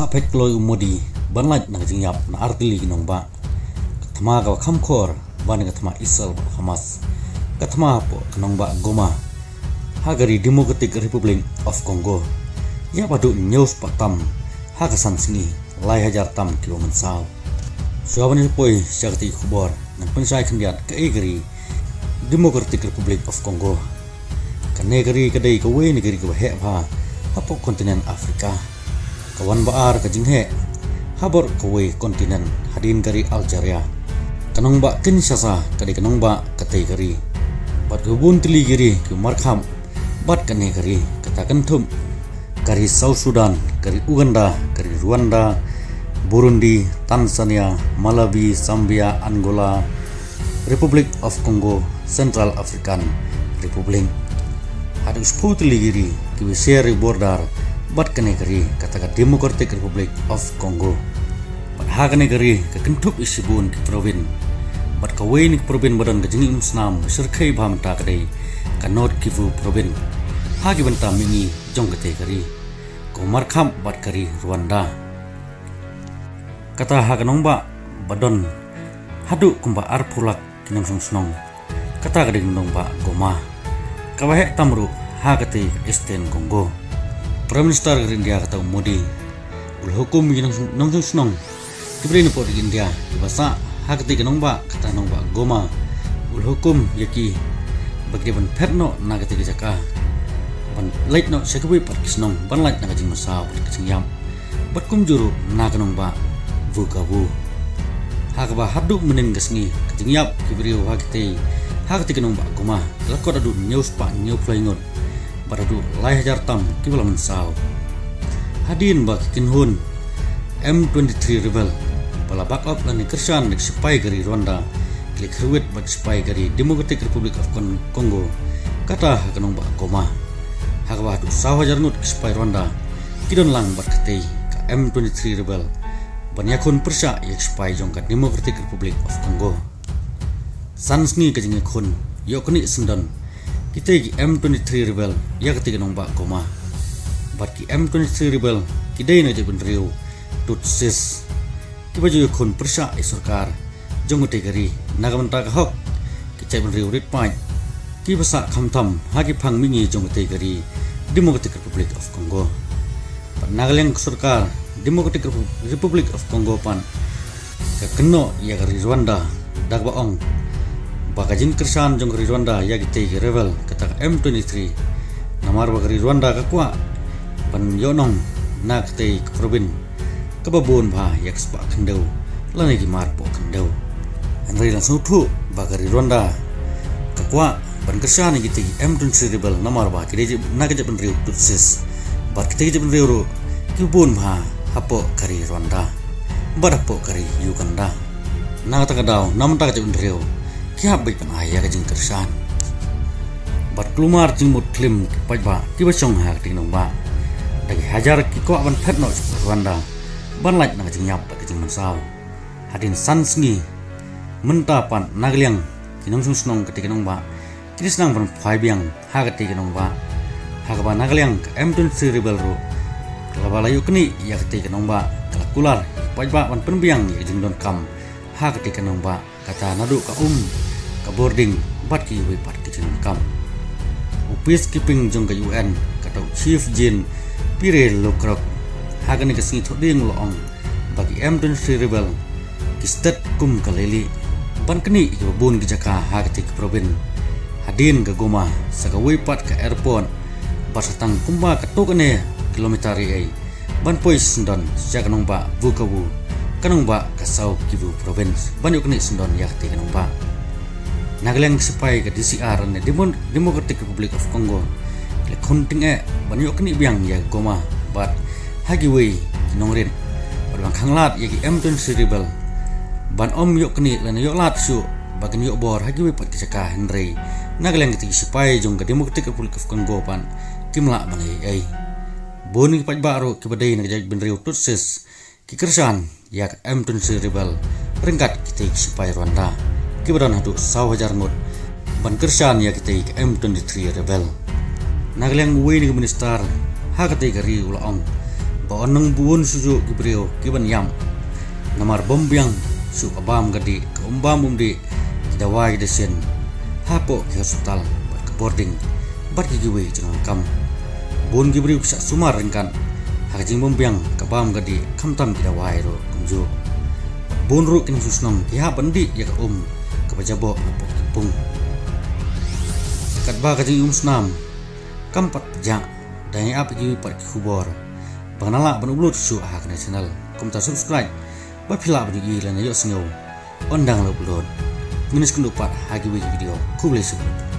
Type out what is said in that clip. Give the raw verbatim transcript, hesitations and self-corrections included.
Ha peit kloi u Modi ban lait na ka jingïap na artylli ki nongbah. Ka thma kaba kham khor ba ne ka thma Israel bad Hamas, ka thma hapoh ka nongbah Goma ha ka ri Democratic Republic of Congo. Ïap haduh hynñiew spah tam ha ka san sngi, lai hajar tam kiba mynsaw. Shuwa ban ïa poi sha katei ka khubor, ngan pynshai khyndiat kaei ka ri Democratic Republic of Congo. Kane ka ri ka dei kawei na ki ri kiba heh bha hapoh kontinent Afrika. Ka wan ba ar ka jingheh ha bor kawei ka kontinent hadien ka ri Algeria. Ka nongbah Kinshasa ka dei ka nongbah katei ka ri. Bad kiba bun tylli ki ri kiba markhap bad kane ka ri, kata kynthup ka ri South Sudan, ka ri Uganda, ka ri Rwanda, Burundi, Tanzania, Malawi, Zambia, Angola, Republic of Congo, Central African Republic. Haduh shiphew tylli ki ri kiba share border bad kane ka ri, kata ka Democratic Republic of Congo. Bad ha kane ka ri ka kynthup ïa shibun ki province. Bad kawei na ki province ba don ka jingim snam ba shyrkhei bha mynta ka dei ka Nord Kivu province. Ha ki bynta mihngi jong katei ka ri, ka markhap bad ka ri Rwanda. Kata ha ka nongbah ba don haduh kumba arphew lak ki nongshong shnong, kata ka dei ka nongbah Goma. Kaba heh tam ruh ha katei ka Eastern Congo. Prime Minister ka ri India kata u Modi u la hukum ïa ki nongshong, nongshong shnong kiba dei na pdeng India kiba sah ha katei ka nongbah, kata nongbah Goma, u la hukum ïa ki ba ki dei ban phet noh na katei ka jaka, ban leit noh sha kiwei pat ki shnong ban lait na ka jingmynsaw bad ka jingïap. Bad kumjuh ruh na ka nongbah Bukavu. Ha kaba haduh mynnin ka sngi ka jingïap ki briew ha katei, ha katei ka nongbah Goma, ka la kot haduh hynñiew spah hynñiew phew lai ngut. Bad haduh lai hajar tam kiba la mynsaw. Hadien ba ki kynhun M twenty-three rebel ba la back up lane kyrshan da ki sipai ka ri Rwanda, ki la kyrwit bad ki sipai ka ri Democratic Republic of Con-, Congo, kata ha ka nongbah Goma. Ha kaba haduh saw hajar ngut ki sipai Rwanda ki don lang bad katei ka M twenty-three rebel ban ïakhun pyrshah ïa ki sipai jong ka Democratic Republic of Congo. San sngi ka jingïakhun, ïoh kane syndon kitei ki M twenty-three rebel ïa katei ka nongbah Goma. Bad ki M twenty-three rebel ki dei na ka jaitbynriew Tutsis, kiba ju ïakhun pyrshah ïa sorkar jong katei ka ri na ka bynta ka hok ki jaitbynriew rit paid kiba sah khamtam ha ki phang mihngi jong katei ka ri Democratic Republic of Congo. Bad na ka liang ka sorkar Democratic Repu-, Republic of Congo pat ka kynnoh ïa ka ri Rwanda da kaba ong ba ka jingkyrshan jong ka ri Rwanda ïa kitei ki rebel, kata ka M twenty-three, namar ba ka ri Rwanda ka kwah ban ïohnong na katei ka province kaba bun bha ïa ka spah khyndew lane ki mar poh khyndew. Hynrei la sngewthuh ba ka ri Rwanda ka kwah ban kyrshan ïa kitei ki M twenty-three rebel namar ba ki dei na ka jaitbynriew Tutsis. Bad kitei ki jaitbynriew ruh ki bun bha hapoh ka ri Rwanda bad hapoh ka ri Uganda. Na kata ka daw, na mynta ka jaitbynriew ki hap beit ban ai ïa ka jingkyrshan. Bad kulmar jingmut klim ki paidbah kiba shong ha katei ka nongbah, da ki hajar ki kwah ban phet noh sha Rwanda ban lait na ka jingïap bad ka jingmynsaw. Hadien san sngi mynta pat na ka liang ki nongshong shnong katei ka nongbah ki dei sdang ban phai biang ha katei ka nongbah. Ha kaba na ka liang ka M twenty-three rebel ruh, ka la ba la ïoh kane ïa katei ka nongbah, ka la kular ïa ki paidbah ban pynbiang ïa ka jingdonkam ha katei ka nongbah, kata naduh ka um, ka bording bad kiwei pat ki jingdonkam. U peacekeeping jong ka U N, kata u Chief Jean Pierre Lacroix, ha kane ka sngi Thohdieng u la ong ba ki M twenty-three rebel ki stet kum ka leilieh ban knieh ïa kiba bun ki jaka ha katei ka province, hadien ka Goma sa kawei pat ka airport, bad sa tang kumba katto katne kilometer ei ei ban poi syndon sha ka nongbah Bukavu, ka nongbah ka Sud Kivu province, ban ïoh knieh syndon ïa katei ka nongbah. Na ka liang ka sipai ka D C R ne Demo-, Democratic Republic of Congo, ki la khun tyngeh ban ïoh knieh biang ïa ka Goma bad ha kiwei ki nongrit, bad ban khanglad ïa ki M twenty-three rebel ban ym ïoh knieh lane ïoh lad shuh ba kin ïoh bor ha kiwei pat ki jaka, hynrei na ka liang kitei ki sipai jong ka Democratic Republic of Congo pat kim lah ban leh ei ei. Bun ki paidbah ruh kiba dei na ka jaitbynriew Tutsis ki kyrshan ïa ka M twenty-three rebel ryngkat kitei ki sipai Rwanda kiba don haduh saw hajar ngut ban kyrshan ïa kitei ki M twenty-three rebel. Na ka liang uwei na ki minister ha katei ka ri u la ong Ba ong nang bun shuh shuh ki briew ki ban ïam. Namar bym biang shuh ka bam ka dih, ka um bam um dih, ki dawai ki dasien hapoh ki hospital bad ka bording bad ki kiwei ki jinglong kam. Bun ki briew ki shah sumar ryngkat ha ka jingbym biang ka bam ka dih, khamtam ki dawai ruh kumjuh. Bun ruh ki nongshong shnong ki hap ban dih ïa ka um kaba jaboh napoh ki pung. Katba ka jingïaumsnam kam pat jah, dang ïa ap ïa kiwei pat ki khubor. Ba nga lah ban upload shuh ha kane ka channel, kumta subscribe ba phi lah ban ïohi lane ïohsngew ynda nga la upload. Ngin ïakynduh pat ha kiwei ki video. Khublei shibun.